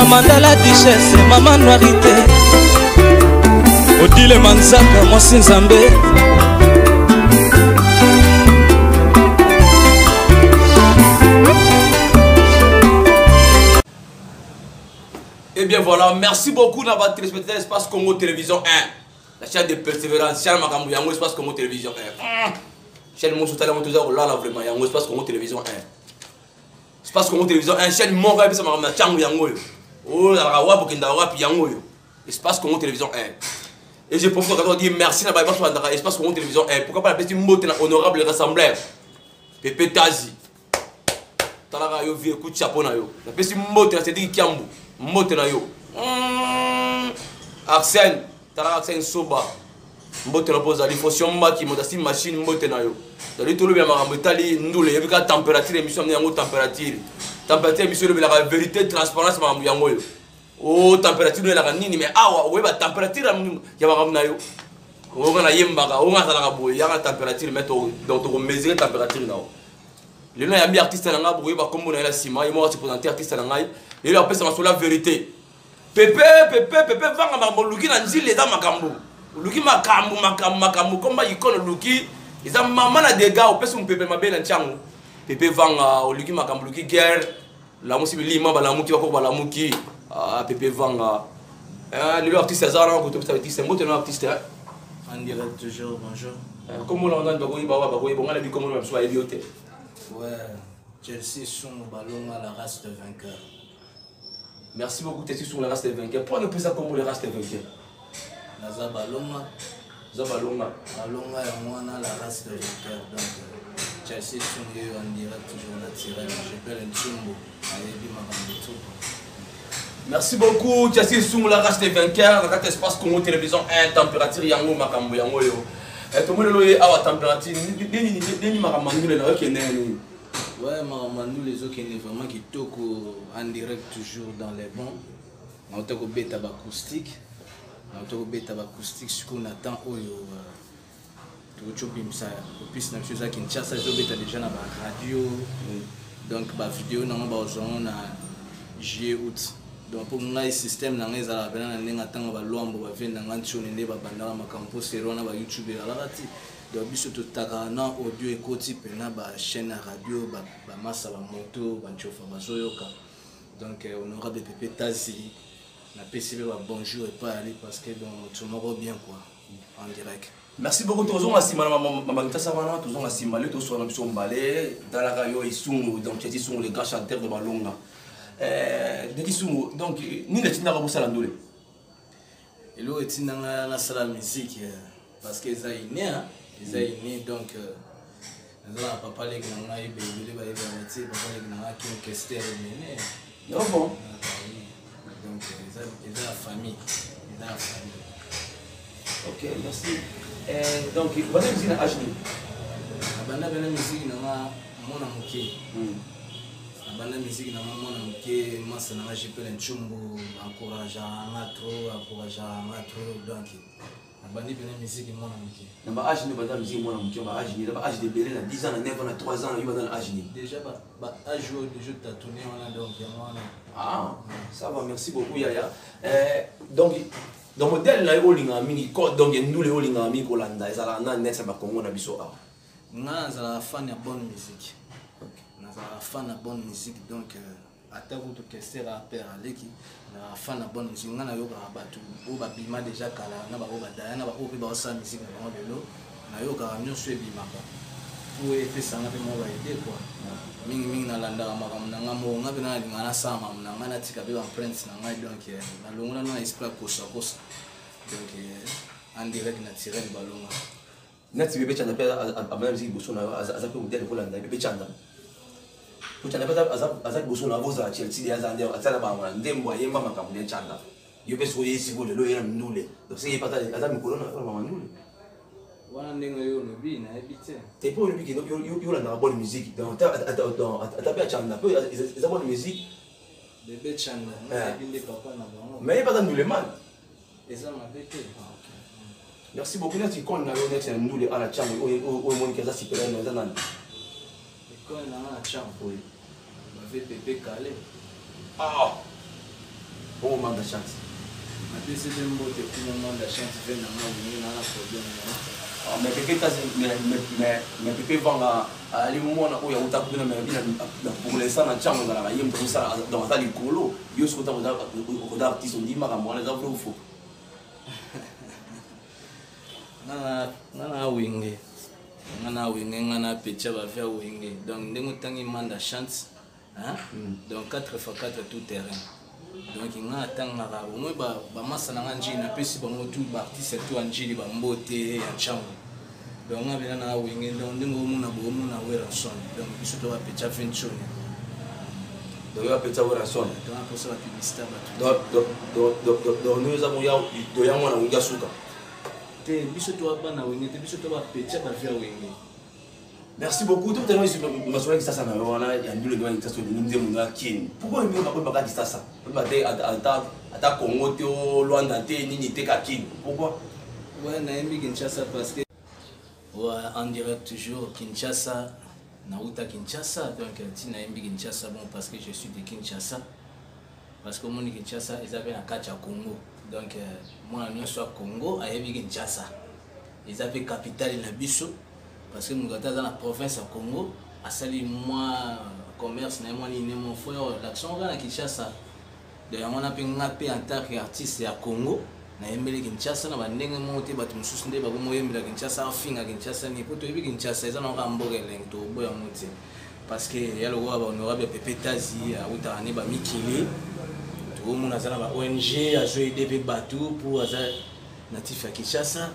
Amanda la duchesse, mama noirité. Odile Manzaka, mwasi Nzambe. Eh bien voilà, merci beaucoup d'avoir téléspectateur Espace Congo Télévision 1. La chaîne de persévérance, chaîne Makambo Yango, Espace Congo Télévision 1. Chaîne Moussou Tala Moussou Tala vraiment Yango, Espace Congo Télévision 1. Espace Congo Télévision 1, chaîne moko ayebisa makambo na ntango yango oyo. Oyo ozalaka wapi, okendaka wapi, yango oyo. Espace Congo Télévision 1. Et je profite de dire merci na baye basolandaka Espace Congo Télévision 1. Pourquoi pas napesi mbote na honorable rassembleur Pepe Tazi. Talaka yo vie coup de chapeau na yo. Napesi mbote na Cédric Kiambu, mbote na yo. Arsène, talaka Arsène Soba. Mbote na mpo ozali Fosio Mbaki, moto asi machine, mbote na yo. Zali tolobela makambo etali ndule, yebi kaka température émission na yango température. Température émission elobelaka vérité, transparence makambo yango oyo. Oh, température elaka nini mais awa okoyeba température ya makambo na yo. Oyo nga nayembaka, oyo nga nazalaka boye, yaka température mais donc tokomesurer température na yo. Lelo nayambi artiste na ngai, bokoyeba kombo na ye na nsima, ye moko ase présenter artiste na ngai. Lelo apesa masolo ya vérité. Pepe, pepe, pepe, vanga makambo oluki na nzili eza makambo. Oluki makambo, makambo, makambo, komba icône oluki. Eza mama na dégâts, opesi mopepe mabe na ntiango. Pepe vanga, oluki makambo, oluki guerre. Lamusi bilima, balamuki, bakoko balamuki. Ah, pepe vanga. Ah, lelo artiste aza wana, kotopesa artiste. Mbote na artiste, hein. En direct toujours, bonjour. Comment on a dit, bakoyi, bawa, bakoyi, bon, on a dit comment on a dit, bayebi yo te. Ouais, Chelsea Sungu Balonga, la race de vainqueurs. Merci beaucoup, Chelsea Sungu, la race de vainqueurs. Pourquoi nous ça comme la race de vainqueurs? Naza Balonga. Naza Balonga. Balonga et moi, la race de vainqueurs. Donc, Chelsea Sungu en direct toujours naturel. Je peux le Tsumbo. Ayebi makambo tout. Merci beaucoup, Chelsea Sungu, la race des vainqueurs. La carte Espace Congo Télévision 1, température yango, makambo yango yo. Eh, tout le monde est à température. Ni, ni, ni, ni, makambo ndule na okende nini. Ouais, makambo ndule ezokende vraiment kitoko en direct toujours dans les bons. Na otako beta ba acoustique. Na otako beta ba acoustique siko na temps oyo, tokoki obimisa opus na biso eza Kinshasa, ezobeta déjà na ba radio. Donc ba vidéo nango bazwango na juillet août. Donc pour ngai système na ngai ezalaka pena na ndenge ntango ba lwambo ba vie na ngai ntioni nde babandaka makambo mpo sero wana ba YouTube ezalaka ti. Donc biso totaka na audio ekoti pena ba chaîne ya radio, ba masa, ba moto, ba nchofa bazoyoka. Donc honorable Pepe Tazi, napesi pe ba bonjour epai ali parce que donc moto moko bien quoi en direct. Merci beaucoup. Tozonga nsima na mama Kinshasa wana, tozonga nsima le tosola na biso mbale, talaka yo Isungu, donc Chelsea Sungu, le grand chanteur de Balonga. Ndeki Sungu, donc nini etindaka bosala ndule? Eloko etindanga nasala musique, parce que eza inné, hein? Eza inné, donc naza na papa leki na ngai, ebele bayebaka te, papa leki na ngai King Kester Emene. Non, bon. Ah, bah oui. Donc eza la famille, eza la famille. Ok, merci. Donc, banda musique na âge nini? Banda bena musique na nga mwana moke. Banda musique na nga mwana moke, masa na nga JP Nchumbu, encourage nga trop, encourage nga trop, donc nabandi pena musique mwana moke. Na ba âge nini banda musique mwana moke? Ba âge nini? Ba âge de belé na 10 ans, na 9 ans, na 3 ans, yo banda na âge nini? Déjà ba âge oyo déjà tatoné wana, donc yango wana. Ah, ça va, merci beaucoup Yaya. Donc dans modèle na yo olinga mingi ko, donc ndule olinga mingi kolanda ezala na net ba Congo na biso awa. Nga nazala fan ya bonne musique. Nazala fan ya bonne musique, donc ata kutu Kester a père aleki na fan ya bonne musique. Nga nayokaka bato oyo babima déjà kala, na baoyo badaya, na baoyo mpe baosala musique na bango lelo, nayokaka nyonso ebimaka po epesanga mpe moko baide quoi. Mingimingi nalandaka makambo na nga moko, nga mpe nalingaka nasala makambo na ngai, natika mpe baempreinte na ngai, donc nalongola na esprit ya kosakosa, donc en direct naturel balonga. Neti Bébé Chanda mpe abanda musique liboso na yo, aza mpe modèle kolanda Bébé Chanda. Po Chanda mpe aza liboso na yo, bozala Chelsea de aza nde aza na bango na ndembo ayemba makambo ya Chanda. Yo mpe soki oyesi ko lelo ye na ndule. Donc soki ye mpe aza mikolo na yo na bango ndule. Wana ndenge yo olobi, nayebi te. Te mpo olobi ke yo olandaka bonne musique. Donc, ata mpe ya Chanda, mpe eza bonne musique. Bébé Chanda, nayebi nde papa na bango. Mais ye mpe aza ndule man. Eza mabe te. Merci beaucoup. Neti icône na yo, neti na ndule ala Tchango, oyo omoniki aza supérieur na yo, eza nani? Icône na nga na Tchango? Oui. Ba VPP Calais. Ah! Bongo Manda Chante. Napesi mpe mbote kuna Manda Chante ve na nga wenge na na problème na. Ah, mais Pepe Tazi, mais Pepe Vanga ali mwana oyo auta kuna mais bina na pour l'instant na ntango ezalaka ye moto azosala donc aza likolo yo soki oza artiste ondimi makambo wana eza vrai ou faux? Nga na wenge, nga na wenge, nga na petia ba via wenge, donc ndenge otangi Manda Chante, hein? Donc 4 x 4 tout terrain. Donc nga atangaka au moins bamasa na nga njili, napesi bango tout baartiste tout ya njili bambote ya ntango. Donc nga bena na wenge, donc ndenge omona boomona Werrason, donc biso to bapetia ventshoni. Donc yo apetia Werrason. Donc aposa bapublicité bato. Donc ndenge eza moya doya mwana wenge asuka te, biso to bana wenge te, biso to bapetia bavia wenge. Merci beaucoup. Tout à l'heure, masolo ya Kisasa na yo wana ya ndule ndoa Kisasa olingi nzembo na Kin. Pourquoi olingi bakoi baka Kisasa? Ba te ata Congo te o Luanda te nini te ka Kin. Pourquoi? Ouais, nayembi Kinshasa parce que ouais, en direct toujours Kinshasa, nauta Kinshasa, donc ti nayembi Kinshasa bon parce que je suis de Kinshasa. Parce que omoni Kinshasa eza pe na kati ya Congo. Donc mwana nyonso ya Congo ayebi Kinshasa. Eza pe capitale na biso. Parce que moto ata aza na province ya Congo asali mwa commerce na ye mwa nini mwa fo ya l'action kaka na Kinshasa. Donc yango wana mpe nga mpe en tant que artiste ya Congo nayembeli Kinshasa na bandenge moko te, bato mosusu nde bakomoyembela Kinshasa, afinga Kinshasa nini, po toyebi Kinshasa eza na kaka mboka elengi, toboya yango te. Parce que ya lokola ba honorable Pepe Tazi autaka ne ba mikili, tokomona aza na ba ONG azo aider mpe bato po aza natif ya Kinshasa.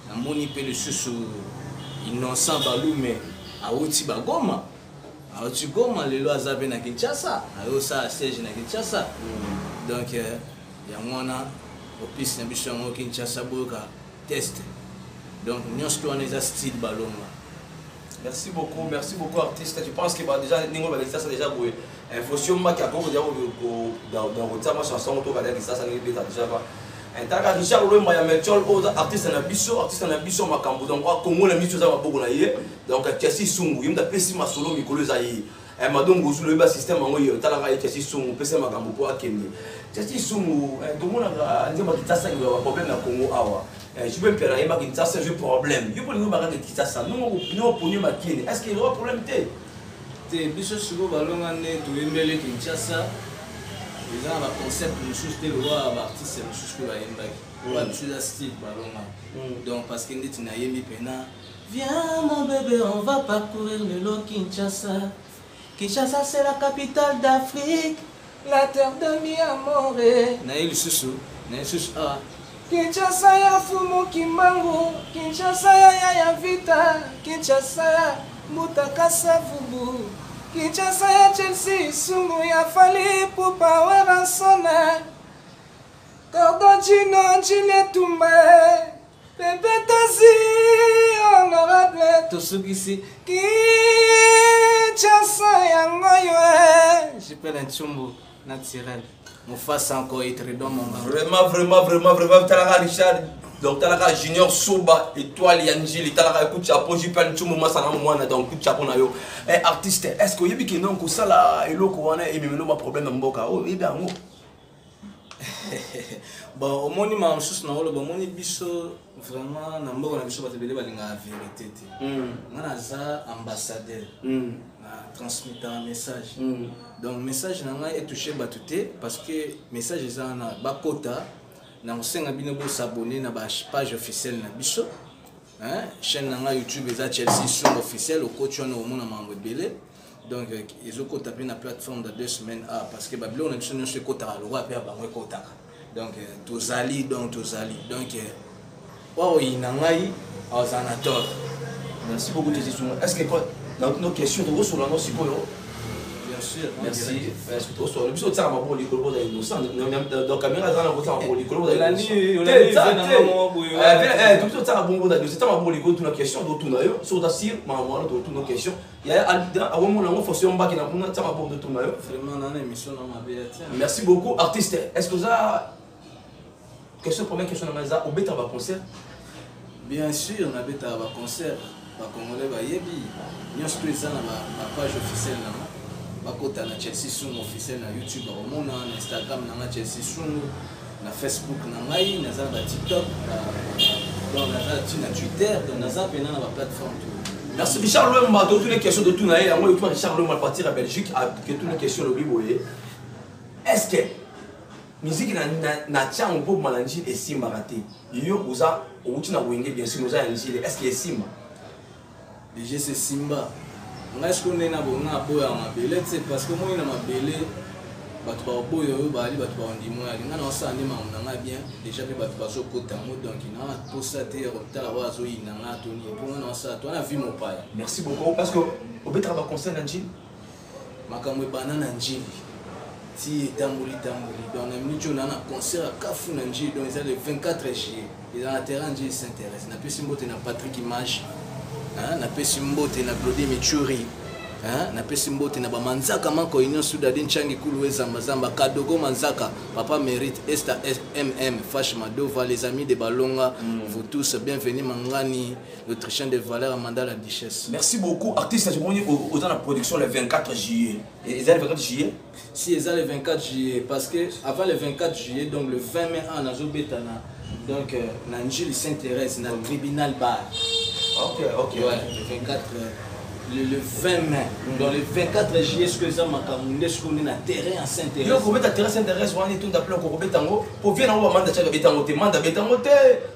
Namoni mpe lisusu Innocent Balume awuti bagoma, awuti Goma lelo aza mpe na Kinshasa, ayosala siège na Kinshasa. Donc yango wana opisi na biso yango Kinshasa boyoka test. Donc nyonso to wana eza style balonga. Merci beaucoup, merci beaucoup artiste. Je pense que bah, déjà ningo ba ça déjà boye. Info maki akoko déjà ko dans ko ma chanson to ka Kinshasa ni beta déjà ba. Intaka Richard Lwemba ya Melchol oyo artiste na biso, artiste na biso makambo donc Congo na miso za maboko na ye. Donc Chelsea Sungu, ye mutu apesi masolo mikolo eza ye. Madongo Zulu ba système yango ye otalaka ye Chelsea Sungu pesa makambo po akende. Chelsea Sungu tomonaka nzembo ya Kinshasa ba problème na Congo awa. Je peux me permettre ba Kinshasa je problème. Yo polingo ba Kinshasa non non ponyo makene. Est-ce qu'il y aura problème te? Te biso siko balonga nde toyembeli Kinshasa. Eza na ba concept mosusu te lokola ba artiste mosusu mpe bayembaki. Oyo biso eza style balonga. Donc parce que ndeti nayembi pena Viens mon bébé, on va parcourir le long Kinshasa. Kinshasa c'est la capitale d'Afrique, la terre de mi amore. Naye lisusu, naye lisusu ah. Kinshasa ya Fumu Kimbangu, Kinshasa ya Yaya Vita, Kinshasa ya Mutaka Savubu, Kinshasa ya Chelsea, Sungu ya Fally Ipupa Werrason, Cordon Gino Juliet Tumba, Pepe Tazi honorable tosukisi Kinshasa yango yo. Jipele Ntsumbu naturel Mufasa encore etredon mon gars. Vraiment, vraiment, vraiment, vraiment, talaka Richard, donc talaka Junior Soba, étoile ya Njili, talaka coup de chapeau, Jipele Ntsumbu masana mwana, donc coup de chapeau na yo. Eh artiste, est-ce que oyebi ke non kosala eloko wana ememelo ba problème na mboka? Oh, oyebi yango? Bon, omoni makambo mosusu na oloba, omoni biso vraiment na mboka na biso bato ebele balingaka vérité te. Nga naza ambassadeur, na transmettre un message. Donc message na ngai etouche bato te parce que message eza wana bakota na kosenga bino bosabonner na ba page officielle na biso. Hein? Chaîne na ngai YouTube eza Chelsea Sungu officiel, okoti wana omona makambo ebele. Donc ezokota mpe na plateforme de 2 semaines a parce que babiloko na biso nyonso ekotaka lokola mpe ya bango ekotaka. Donc tozali, donc tozali, donc oyo oyina ngai azala na tort. Merci beaucoup Chelsea Sungu. Est-ce que quoi dans nos questions tokosola no sikoyo? Bien sûr, merci. Est-ce que tokosola biso otiaka maboko likolo mpo ozala innocent? Dans caméra eza na kotiaka maboko likolo mpo ozala innocent. Biso otiaka bongo ozala innocent, tia maboko likolo tuna question totuna yo. Soki oza sûr makambo wana totuna question. Yaya awomona yango fonction mbaki na kuna tia maboko totuna yo. Vraiment na émission na mabe ya tia. Merci beaucoup artiste. Est-ce que oza question, première question na ngai eza obetaka ba concert? Bien sûr, nabetaka ba concert. Ba Congolais bayebi nyonso to eza na ba page officielle na nga. Bakota na Chelsea Sungu officiel na YouTube, bakomona na Instagram na nga Chelsea Sungu, na Facebook na ngai, naza na ba TikTok, donc naza ti na Twitter, donc naza pena na ba plateforme tout. Merci Richard Lwemba, totuni question totuna ye yango etuna Richard Lwemba partir ya Belgique aketuni question lobi boye. Est-ce que musique na na tiango mpo boma na njili esimbaka te? Yo oza outi na Wenge bien sûr, oza ya njili, est-ce que esimba? Déjà c'est simba. Ngai sikoyo ndenge na bonga aboyaka mabele te parce que omoni na mabele bato bakoboya oyo baali bato bakondima oyo alinga na osala nde makambo na ngai bien déjà mpe bato bazokota yango donc na mposa te ya kotala oyo azoyina ngai to nini mpo ngai na osala to wana vie mopaya. Merci beaucoup parce que obetaka baconseil na njili. Makambo ebanda na njili ti etamboli tamboli, donc na minute oyo naa na concert ya kafu na njili, donc eza le 24 juillet, eza na terrain njili Saint Thérèse. Napesi mbote na Patrick Image, napesi mbote na Glodi Michuri, napesi mbote na bamanzaka manko union sudadi nchangi kulu ezambazamba kadogo manzaka papa mérite esta mm fash madova les amis de balonga, vous tous bienvenue mangani l'autrichien de valeur Amanda la duchesse. Merci beaucoup artiste, je moni oza na production le 24 juillet. Eza le 24 juillet? Si, eza le 24 juillet parce que avant le 24 juillet, donc le 20 mai a nazobeta na donc na Njili Saint Thérèse na tribunal bar. Ok, ok. Ouais, le 24 le 20 mai. Donc le 24 juillet, ce que eza makambo nde soki nde na terrain ya Saint Thérèse. Yo kobeta terrain Saint Thérèse wana etonda plein, kokobeta yango po vie nango bamanda tiaka abeta yango te, manda abeta yango te,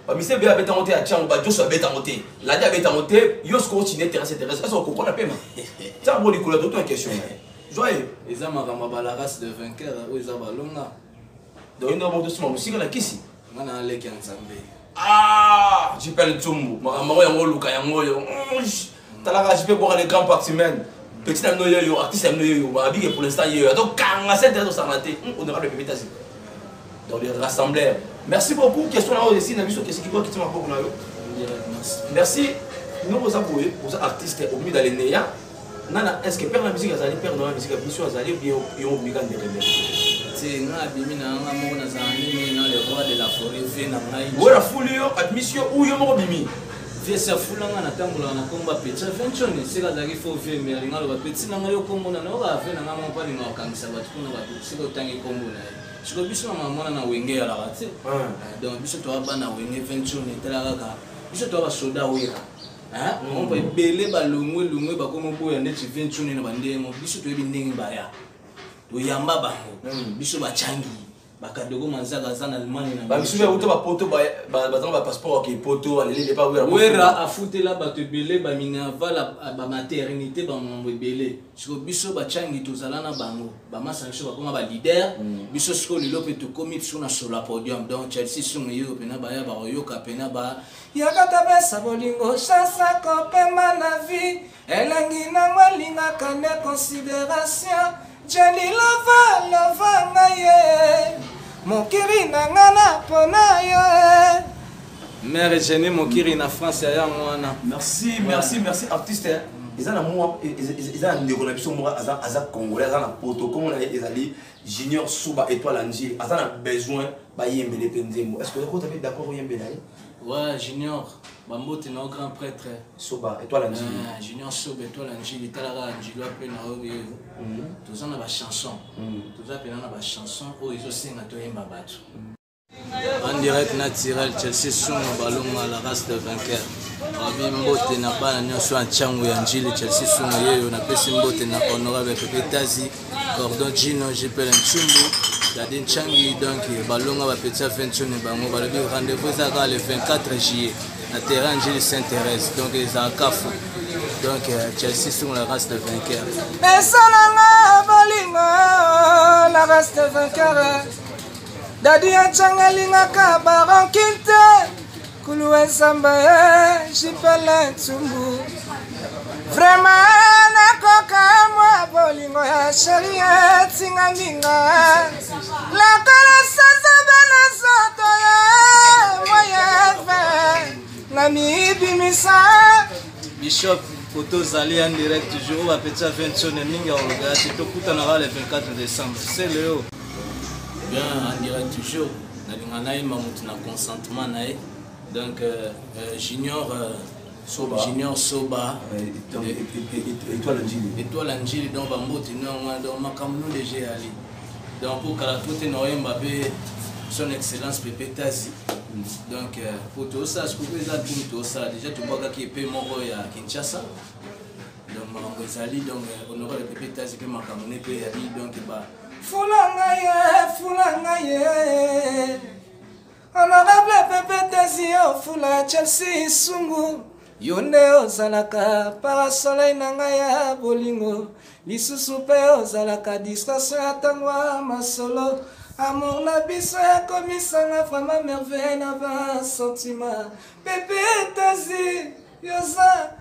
bamise ebele abeta yango te, ya tiango bajoso abeta yango te, ladi abeta yango te. Yo sikoyo otine terrain Saint Thérèse, ese okokona pema tiaka bo likolo totuna question joyeux. Eza makambo ya bala race de vainqueur oyo eza balonga. Donc yo nde tosima mosika na kisi. Nga na aleki ya Nzambe. Ah, JPL Ntsumbu, makambo yango oluka yango oyo. Talaka JP Bwaka le grand parti-man. Petit na bino yoyo, artiste na bino yoyo, babike pour l'instant yoyo. Donc kanga Saint Thérèse osangana te, honorable Pepe Tazi. Donc les rassembleurs. Merci beaucoup. Question na oyo esi na biso question kiko kitima poko na yo. Merci. Nous oza boye, oza artiste au milieu dans les néants. Nana, est-ce que père la musique azali père dans la musique biso azali bien yo mika ndenge ndenge? Te, nga abimi na nga moko, nazala nini na le roi de la forêt vie na ngai. Wera fuli yo admission ou yo moko bimi? Vie se afulanga natambolaka na komba petit vention esika azalaki fo vie mais alinga aloba petit na ngai yo kombo na nayoka vie na ngai moko mpo alinga kokangisa bato mpona bato sika otangi kombo na ye. Sikoyo biso na mama na Wenge yalaka te, donc biso toya bana Wenge vention etala kaka biso toya basoda Wera ompa ebele balongwe longwe bakoma boya ndeti vention na bandenge biso toyebi ndenge baya toyamba bango biso bachangi bakadogo manzaka aza na Allemagne na bamisusu bauta bapoto bazanga bapasseport ya poto alelele pa Wera. Wera afutela bato ebele baminerval, bamaternité, bamambo ebele. Sikoyo biso bachangi tozala na bango, bamasa biso bakoma baleader. Biso sikoyo lelo mpe tokomi biso na solo ya podium, donc Chelsea Sungu yeyo mpena baya bakoyoka mpena ba yaka tabesa bolingo chance akopema na vie elengi nango alingaka nde considération Jenny lova lova ngai ye mokiri na nga na pona yo e. Mère Jenny mokiri na France ya yango wana. Merci, merci, merci artiste. Eza na mwa eza na ndeko na biso moko aza aza congolais aza na poto, kombo na ye ezali Junior Suba étoile Anjili, aza na besoin bayembele mpe nzembo. Est ce que okota mpe d'accord oyembela ye? Ouais, Junior, bambote na yo grand prêtre. Soba étoile Anjili. Ah, Junior Soba étoile Anjili, talaka Anjili mpe na oyo oyo. Toza na bachanson, toza mpena na bachanson oyo ezosenga toyemba bato. En direct naturel, Chelsea Sungu balonga la race de vainqueur. Babi mbote na bana nyonso ya ntyango ya Njili Chelsea Sungu yeyo, napesi mbote na honorable Pepe Tazi, Cordon Gino, JPL Ntsumbu, Dadi Nchangi, donc balonga bapeti ya 21 bango balobi rendez-vous eza kaka le 24 juillet na terrain Njili Saint Thérèse, donc ezala kafu. Donc Chelsea Sungu la race de vainqueur. Esalanga bolingo la race de vainqueur. Dadi ya Nchanga alingaka barankine te kulu esamba e jipele ntumbu vraiment nakoka mwa bolingo ya sheri etinga minga lokola sasa bana soto ye moyeve na mibimisa. Bishop koto ozali en direct toujours oyo bapeti ya 20 mingi ya koloba te, tokutanaka le 24 décembre c'est leo bien en direct toujours. Nalinga nayemba motu na consentement na ye, donc Junior Soba. Junior Soba. Étoile Njili. Étoile Njili donc bambote no wana donc makambo no déjà eyali. Donc po kala to te na oyemba pe son excellence Pepe Tazi. Donc po tosala sikoyo eza tuni tosala déjà tobwakaki epe moko ya Kinshasa. Donc makambo ezali donc honorable Pepe Tazi pe makambo ne pe eyali donc ba fula ngai ye fula ngai ye honorable Pepe Tazi ofula Chelsea Sungu yo nde ozalaka parasoleil na ngai ya bolingo lisusu mpe ozalaka distraction ya ntango ya masolo amour na biso ekomisanga vraiment merveille na basentiment Pepe Tazi yoza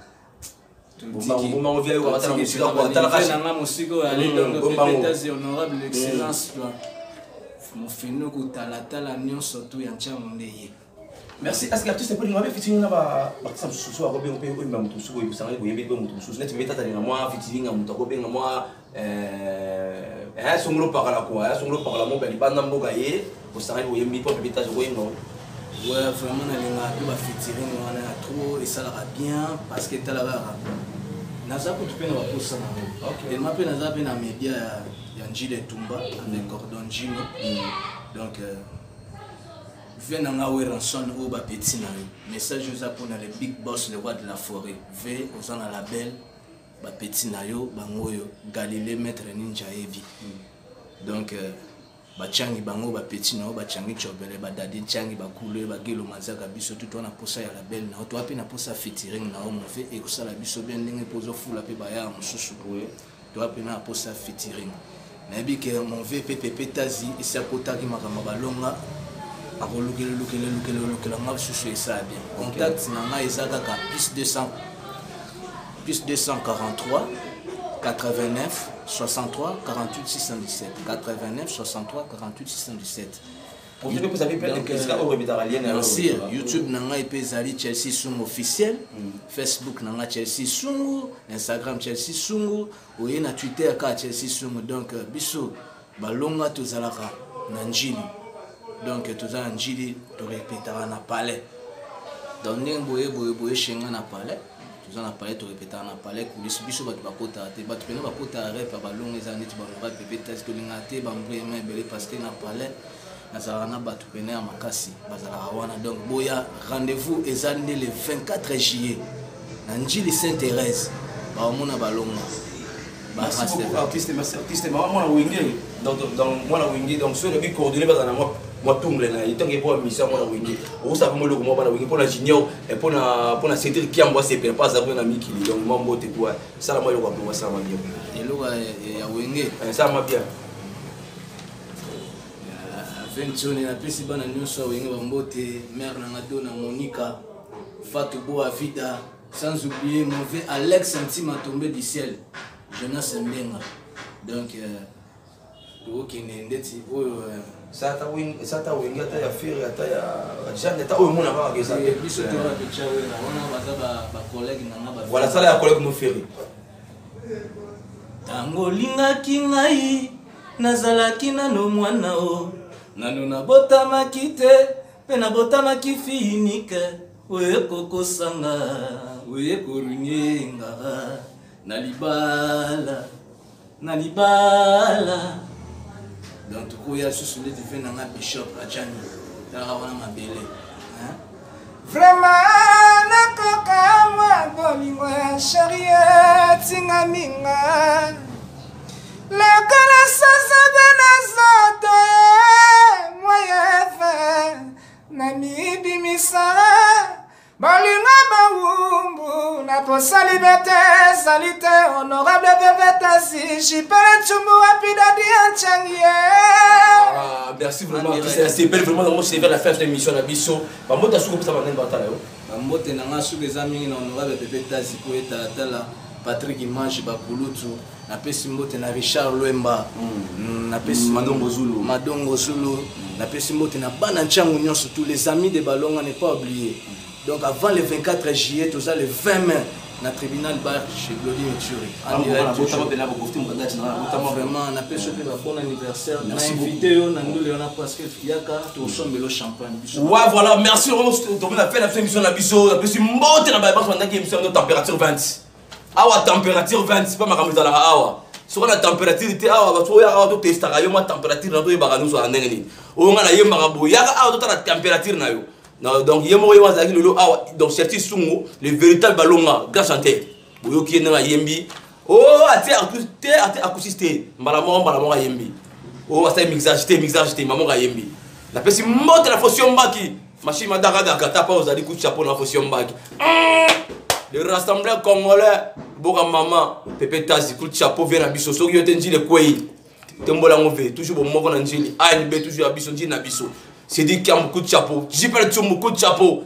nanga mosika oyo ale donc Pepe Tazi honorable excellence mofenuku talatala nyonso tu ya ntiango nde ye. Merci. Est-ce que artiste mpe linga featuring na baartiste mosusu akobenga mpe oyemba moto mosusu oyo osangani boyembi mpe moto mosusu neti mpe tatalinga mwa featuring ya moto akobenga mwa songolo pakala kua songolo pakala mo libanda mboka ye osangani boyembi mpo mpe tazi okoyenga. Ouais, vraiment nalingaka mpe bafeaturing wana ya trop, esalaka bien parce que tala kaka naza kutu mpe na baposa nango tellement mpe naza mpe na média ya Njile Tumba avec Cordon Njino. Donc ve na nga Werrason oyo bapeti na yo message oza mpona le big boss, le roi de la forêt. Ve oza na label bapeti na yo bango oyo Galilée maître ninja yebi. Donc batiangi bango bapeti na yo batiangi cobele badadi ntiangi bakulu bagelo mazaka biso tu toa na posa ya label na yo, toa mpe na posa featuring na yo move ekosala biso bien ndenge mpo ozofula mpe baya mosusu toa mpe na posa featuring. Nayebi ke mon ve mpe Pepe Tazi esi akotaki makambo balonga akolukela lukela lukela lukela nga lisusu esala bien. Contact na ngai eza kaka plus 200 plus 243 89 63 48 617 89 63 48 617. Bien sûr, YouTube na ngai mpe ezali Chelsea Sungu officiel, Facebook na ngai Chelsea Sungu, Instagram Chelsea Sungu, oye na Twitter kaka Chelsea Sungu. Donc biso balonga tozalaka na Njili, donc toza na Njili, torepetaka na palais. Donc ndenge boye boye boye shenga na palais, toza na palais, torepetaka na palais coulisse. Biso bato bakotaka te, bato pene bakotaka rep ya balonga eza neti balonga Pepe Tasi. Tolingaka te bambrema ebele parce que na palais nazalaka na bato pene ya makasi bazalaka wana. Donc boya, rendez-vous eza nde le 24 juillet na Njili Saint Thérèse, baomona balonga. Merci beaucoup artiste, merci artiste. Mama mwana wenge, donc mwana wenge, donc soki nabi coordonné bazala na mwa tungle na ye ntango epo mission mwana wenge okosala mpo eloko mwa bana wenge mpona Junior, mpona Cédric Kiambo asepela mpo aza kuna na mikili. Donc mwa mbote po sala mwa eloko ya bongo, sala mwa bien. Eloko ya wenge. Sala mwa bien. Ventione napesi bana nyonso ya wenge bambote, mare nanga Dona Monica Fatou Boa Vida, sans oublier mauvais Alex Ntima tombé du ciel, Jonas Mbenga. Donc tokokende ndeti oyo. Eza ata wenge, ata ya Ferre, ata ya Jeanne, ata oyo omona kaka eza. Biso toza totya wera wana baza bacollègue na nga. Voilà, sala ya collègue no Ferre. Ntango olingaki ngai nazalaki nano mwana o nano nabotamaki te mpe nabotamaki finike oye kokosanga oye korunyenga na libala na libala. Donc tokoya lisusu nde dive nanga Bishop Ajani talaka wana mabele. Vraiment nakoka mwa bolingo ya chérie etingami nga lokola sosobe na nzoto ye moyeve na mibimisa bolingo bawumbu na posa liberté ezali te. Honorable Pepe Tasi jipele ntumbu wapidadi ya nchangi ye. Ah, merci vraiment artiste, c'est belle vraiment. Donc c'est vers la fin de l'émission na biso, bambote asuku kopesa banani batala yo. Bambote na nga suki eza mingi na honorable Pepe Tasi po etalatala Patrick Image bakulutu, napesi mbote na Richard Lwemba, napesi Madongo Zulu. Madongo Zulu, napesi mbote na bana ntiango nyonso, tous les amis de balonga, ne pas oublier. Donc avant le 24 juillet, toza le 20 mai. Na tribunal bar chez Glody Mituri. Vraiment, napesi yo mpe ba bon anniversaire. Na invité yo na ndule wana parce que yaka tosombelo champagne. Ouais, voilà, merci. Tomi na fin na émission na biso, napesi mbote na babanso bandaki émission na température 20. Awa température 20, pa makambo ezalaka awa. Soki na température te awa, bato oyo awa totestaka yo mwa température na, toyebaka nyonso ya ndenge nini. Oyo nga nayembaka boye, yaka awa totala température na yo. Donc ye moko ye azalaki lelo awa. Donc Chelsea Sungu, le véritable balonga, grand chanteur, boyoki ye ndenge ayembi. O atie te, atie acoustique te, mbala moko mbala moko ayembi. O asali mixage te, mixage te, mama moko ayembi. Napesi mbote na Fosio Mbaki, machine madakadaka ta pa ozali coup de chapeau na Fosio Mbaki, le rassembleur congolais. Boka mama Pepe Tazi, coup de chapeau vie na biso. Soki yo te, Njili ekwei. Tombola yango ve toujours bomoko na Njili anb, toujours ya biso, Njili na biso. Cédric Kiambu, coup de chapeau. Jipel Tsumbu, coup de chapeau.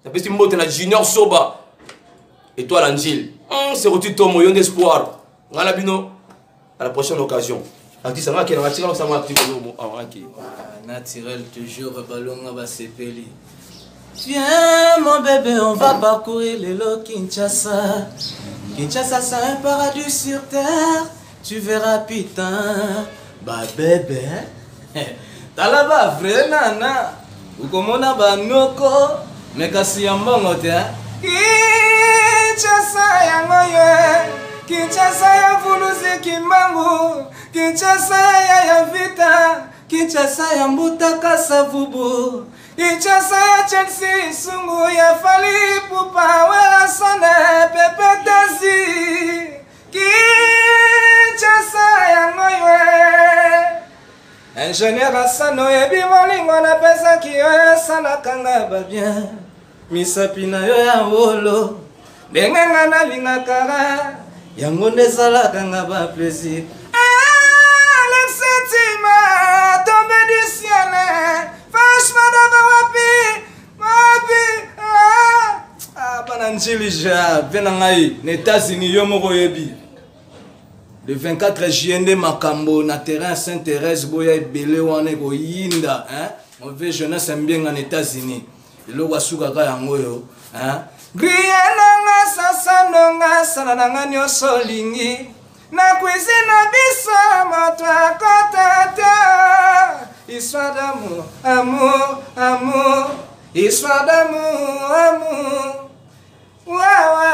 Napesi mbote na Junior Soba, étoile ya Njili. Seroti Tomo, yo nde espoir. Ngai na bino à la prochaine occasion. Artiste anga akendanga, tikala osanga artiste oyo awa ake. Naturel toujours, balonga basepeli. Viens mon bébé, on va parcourir lelo Kinshasa. Kinshasa, c'est un paradis sur terre. Tu verras putain. Ba bébé. Tala ba vrai nana. Okomona ba noko. Mais kasi ya mbongo te. Kinshasa yango ye, Kinshasa ya Vuluzi Kimbangu, Kinshasa ya vita, Kinshasa ya Mbutaka Savubu, Kinshasa ya Chelsea Sungu, ya Fally Ipupa, Werrason, Pepe Tazi. Kinshasa yango ye. Ingénieur Asano, oyebi bolingo napesaki yo, esalaka nga babien. Misapi na yo ya wolo, ndenge nga nalingaka yango, nde esalaka nga baplaisir. Alexetima tombe du ciel, franchement daba wapi wapi. Ah, bana Njili ja mpe na ngai na États-Unis, yo moko oyebi, le 24 juillet nde makambo na terrain Saint Thérèse. Boya ebele wana, ekoyinda, hein? Mauvais jeunesse mbienga na États-Unis, eloko asukaka yango oyo, hein? Grille nanga, sasa nonga, sala nanga nyonso olingi na cuisine na biso, moto akota te. Histoire d'amour, amour, amour, histoire d'amour, amour. Wawa.